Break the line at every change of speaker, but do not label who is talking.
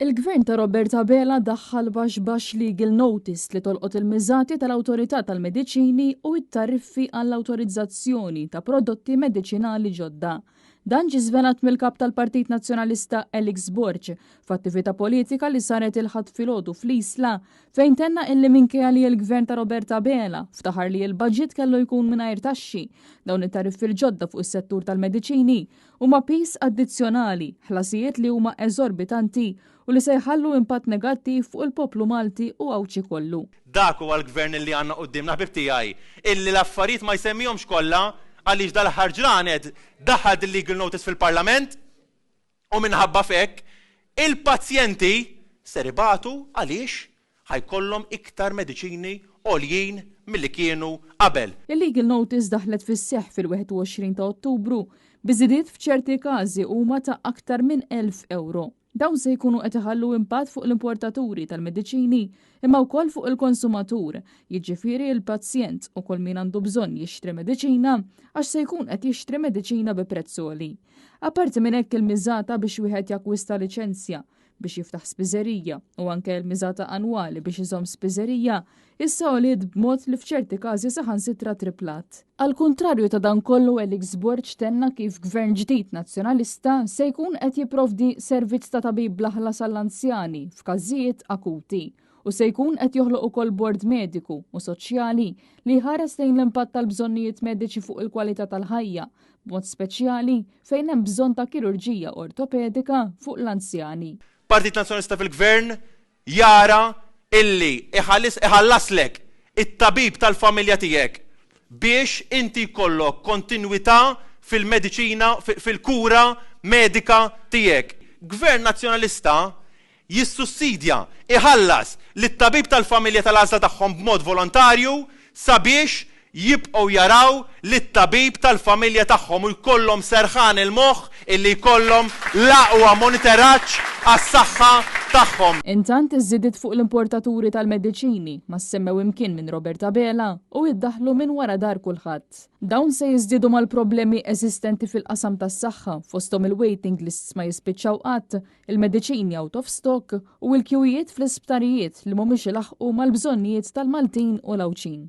Il-Gvern ta' Robert Abela daħħal baxx baxx legal notice li tolqot il-miżati tal-Awtorità tal-Mediċini u t-tariffi għall-awtorizzazzjoni ta' prodotti mediċinali ġodda. Dan ġie żvelat mill-Kap tal-Partit Nazzjonalista Alex Borg f'attività politika li saret il-Ħadd filgħodu fl-Isla fejn tenna illi minkejja li l-Gvern ta' Robert Abela ftaħar li l-budget kellu jkun mingħajr taxxi, dawn it-tariffi l-ġodda fuq is-settur tal-mediċini huma piż addizzjonali, ħlasijiet li huma eżorbitanti u li se jħallu impatt negattiv fuq il-poplu Malti u Għawdxi kollu.
Dak huwa l-Gvern illi għandna quddiemna ħbieb tiegħi, illi l-affarijiet ma jsemmihomx kollha għaliex dal-aħħar ġranet daħħal din legal notice fil-Parlament u minħabba f'hekk il-pazjenti ser ibatu għaliex ħa jkollhom iktar mediċini għoljin milli kienu qabel.
Il-legal notice daħlet fis-seħħ fil-21 ta' Ottubru, bi żidiet f'ċerti każi huma ta' aktar minn 1,000 ewro. Dawn se jkunu qed iħallu impatt fuq l-importaturi tal-mediċini imma wkoll fuq il-konsumatur, jiġifieri l-pazjent u kull min għandu bżonn jixtri mediċina għax se jkun qed jixtri mediċina bi prezz għoli. Apparti minn hekk il-miżata biex wieħed jakkwista liċenzja biex jiftaħ spiżerija u anke l-miżata annwali biex iżomm spiżerija issa għoliet b'mod li f'ċerti każi saħansitra triplat. Għall-kuntrarju ta' dan kollu Alex Borg tenna kif gvern ġdid Nazzjonalista se jkun qed jipprovdi servizz ta' tabib bla ħlas għall-anzjani f'każijiet akuti u se jkun qed joħloq ukoll bord mediku u soċjali li jħares lejn l-impatt tal-bżonnijiet mediċi fuq il-kwalità tal-ħajja, b'mod speċjali fejn hemm bżonn ta' kirurġija ortopedika fuq l-anzjani.
Partit Nazzjonalista fil-Gvern jara illi iħallaslek it-tabib tal-familja tiegħek biex inti jkollok kontinwità fil-mediċina, fil-kura medika tiegħek. Gvern Nazzjonalista jissussidja, iħallas, lit-tabib tal-familja tal-għażla tagħhom b'mod volontarju sabiex jibqgħu jaraw lit-tabib tal-familja tagħhom u jkollhom serħan il-moħħ illi jkollhom l-aqwa moniteraġġ għas-saħħa tagħhom.
Intant, iż-żidiet fuq l-importaturi tal-mediċini ma ssemmew imkien minn Robert Abela u iddaħħlu minn wara dar kulħadd. Dawn se jiżdiedu mal-problemi eżistenti fil-qasam tas-saħħa, fosthom il-waiting lists ma jispiċċaw qatt, il-mediċini out of stock u l-kjuwijiet fl-isptarijiet li mhumiex ilaħħqu mal-bżonnijiet tal-Maltin u l-Għawdxin.